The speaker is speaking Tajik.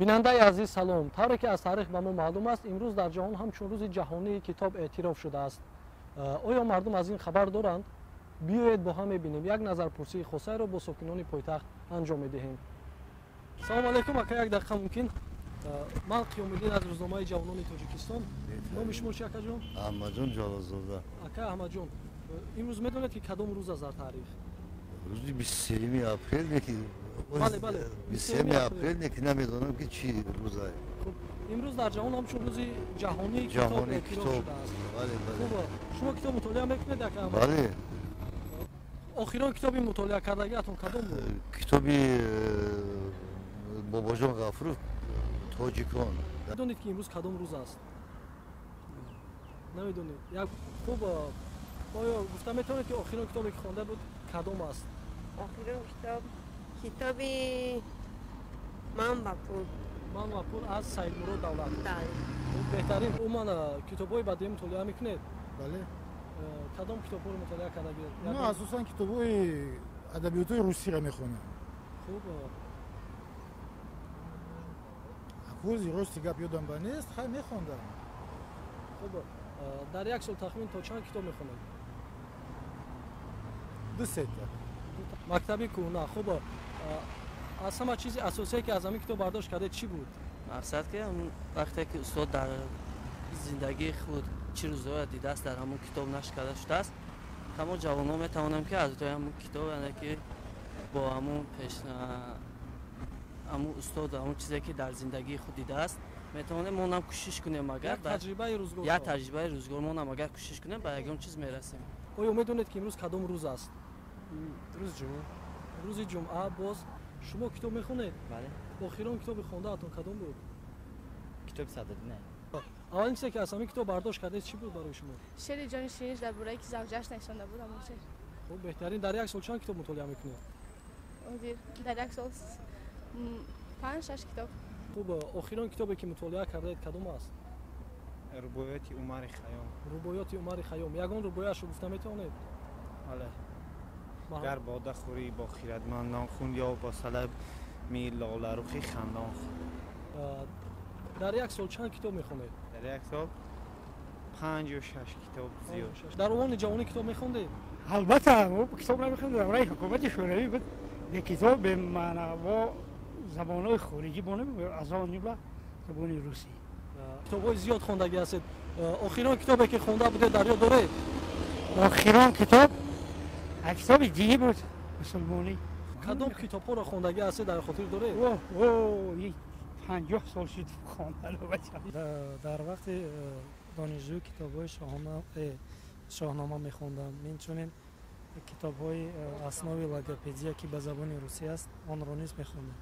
Бинандаи азиз, салом. Тавре ки аз таърих ба мо маълум аст, имрӯз дар ҷаҳон ҳамчун рӯзи ҷаҳонии китоб эътироф шудааст. Оё мардум аз ин хабар доранд? Биёед, бо ҳам мебинем. Як назарпурсии хосаеро бо сокинони пойтахт анҷом медиҳем. Салому алайкум, ака, як дақиқа мумкин? Ман Қиёмиддин аз рӯзномаи «Ҷавонони Тоҷикистон». Номи шумо чи, акаҷон? Аҳмадҷон Ҷалолзода. Ака Аҳмадҷон, имрӯз медонед, ки кадом рӯз аст дар таърих? Рӯзи 23-юми апрел неки? Бале. 23-юми апрел неки, намедонам, ки чӣ рӯзае. Хуб, имрӯз дар ҷаҳон ҳамчун рӯзи ҷаҳонии китоб эътироф шудааст. Бале. Хуб, шумо китоб мутолиа мекунед, ака? Бале. Охирон китоби мутолиа кардагиатон кадом буд? Китоби Бобоҷон Ғафуров, «Тоҷикон». Медонед, ки имрӯз кадом рӯз аст? Намедонед? Як хуб, оё гуфта метавонед, ки охирон китобе, ки хонда буд, кадом аст? Охирон китоб, китоби «Ман ва пул». «Ман ва пул» аз Саидмурод Давлат. Беҳтарин. Умуман, китобҳои бадеӣ мутолиа мекунед? Бале. Кадом китобҳоро мутолиа кардагед? Ну, асосан китобҳои адабиётҳои русиро мехонам. Хуб. Ҳози, рости гап, ёдам ба нест, хай, мехондам. Хуб, дар як сол тахмин то чанд китоб мехонед? Ду сета. «Мактаби кӯҳна». Хуб, аз ҳама чизи асосие, ки аз ҳамин китоб бардошт кардед, чӣ буд? Мақсад, ки вақте ки устод дар зиндагии худ чӣ рӯзҳоя дидааст, дар ҳамон китоб нашр карда шудааст. Ҳамо ҷавонҳо метавонем, ки аз рӯи ҳамон китоб, яъне ки бо ҳамон пеш ҳамун устод, ҳамон чизе, ки дар зиндагии худ дидааст, метавонем монам кӯшиш кунем, агар таҷрибаи рӯзгор. Як таҷрибаи рӯзгор, монам агар кӯшиш кунем, ба ягон чиз мерасем. Оё медонед, ки имрӯз кадом рӯз аст? Рӯзи ҷумъа. Рӯзи ҷумъа. Боз шумо китоб мехонед? Бале. Охирон китоби хондаатон кадом буд? Китоби Садриддин. Аввалин чизе, ки аз ҳамин китоб бардошт кардед, чӣ буд барои шумо? Шеъри ҷони ширинш, дар бораи ки завҷаш нависонда буд, ҳамон шеър. Хуб, беҳтарин. Дар як сол чанд китоб мутолиа мекунед? Ҳозир дар як сол панҷ, шаш китоб. Хуб, охирон китобе, ки мутолиа кардаед, кадом аст? Рубоёти Умари Хайём. Рубоёти Умари Хайём. Ягон рубояшро гуфта метавонед? Бале. Гар бода хӯрӣ бо хирадмандон хун ё бо салами лоларухӣ хандон. Дар як сол чанд китоб мехонед? Дар як сол панҷ ё шаш китоб, зиёд. Дар овони ҷавонӣ китоб мехондед? Албатта, мо китоб намехондем, давраи ҳукумати Шӯравӣ буд, бе китоб, бемаъна, бо забонҳои хориҷӣ бо аз он ҷумла забони русӣ. Китобҳои зиёд хондагӣ ҳастед. Охирон китобе, ки хонда будед, дар ёд доред? Охирон китоб китоби динӣ буд, мусулмонӣ. Кадом китобҳоро хондагӣ ҳастед, дар хотир доред? 50 сол шуд хондан. Дар вақти донишҷӯ китобҳои Шоҳнома мехондам, инчунин китобҳои «Основы логопедия», ки ба забони русӣ аст, онро низ мехондам.